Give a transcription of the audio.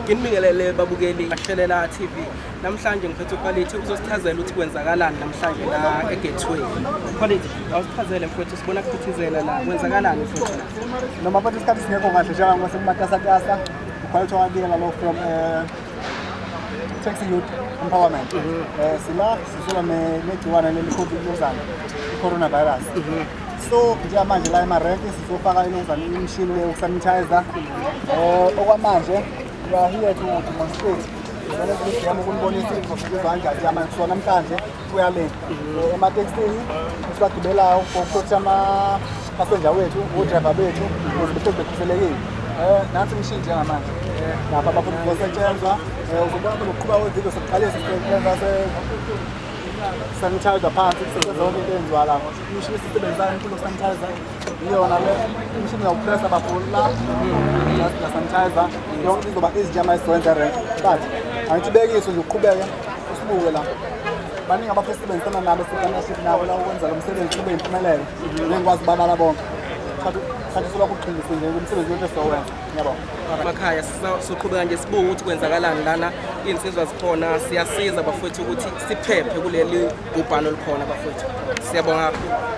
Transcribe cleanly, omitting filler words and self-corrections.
Nginibingelele babukeli Bashelela TV. Namhlanje ngiphethe uQuality uzosichazela ukuthi kwenzakalani namhlanje la eGateway. Quality, awusichazele mfowethu, sibona kuphithizela la. Kwenzakalani mfowethu la? Noma futhi isikhathi singekho kahle njengoba sekumatasatasa, uQuality wakabikela lo from Taxi Youth Empowerment. Sila sizoba negciwane leli COVID lozana, i-coronavirus. So njengamanje la emarenki sizofaka ilozana imishini le yokusanitizer. Okwamanje we are here to demonstrate. Ngicela ukuthi ukunibonisa izosebenza kanjani njengamanje. So namhlanje kuya le ematekisini esiwagibelayo for ama-passenger wethu, o-driver bethu, ukuze behlezi bekhuselekile. Nansi imishini njengamanje lapha abafuna ukuzosetshenzwa. Uzobona ngokuqhuba kwevidiyo sokuqalisa sisebenza sanitizer phansi, kusebenza yonke into eyenziwa lapho. Imishini esisebenzisayo enkulu sanitizer iyona le imishini, uyawupressa bafuna la just la sanitizer yonke izoba easy njengamanje sizowenza rank, but angithi ubekiswe nje uqhubeke usibuke la. Baningi abafisa sisebenzisana nabo, si-partnership nabo la ukwenza lo msebenzi ube yimpumelelo. Ngeke ngikwazi ukubabala bonke, khathi solokhu uqhingise nje umsebenzi wethu esizowenza. Ngiyabonga. Emakhaya sizoqhubeka nje sibuke ukuthi kwenzakalani lana, iy'nsizwa zikhona, siyasiza bafowethu ukuthi siphephe kuleli bhubhano olukhona bafowethu. Siyabonga kakhulu.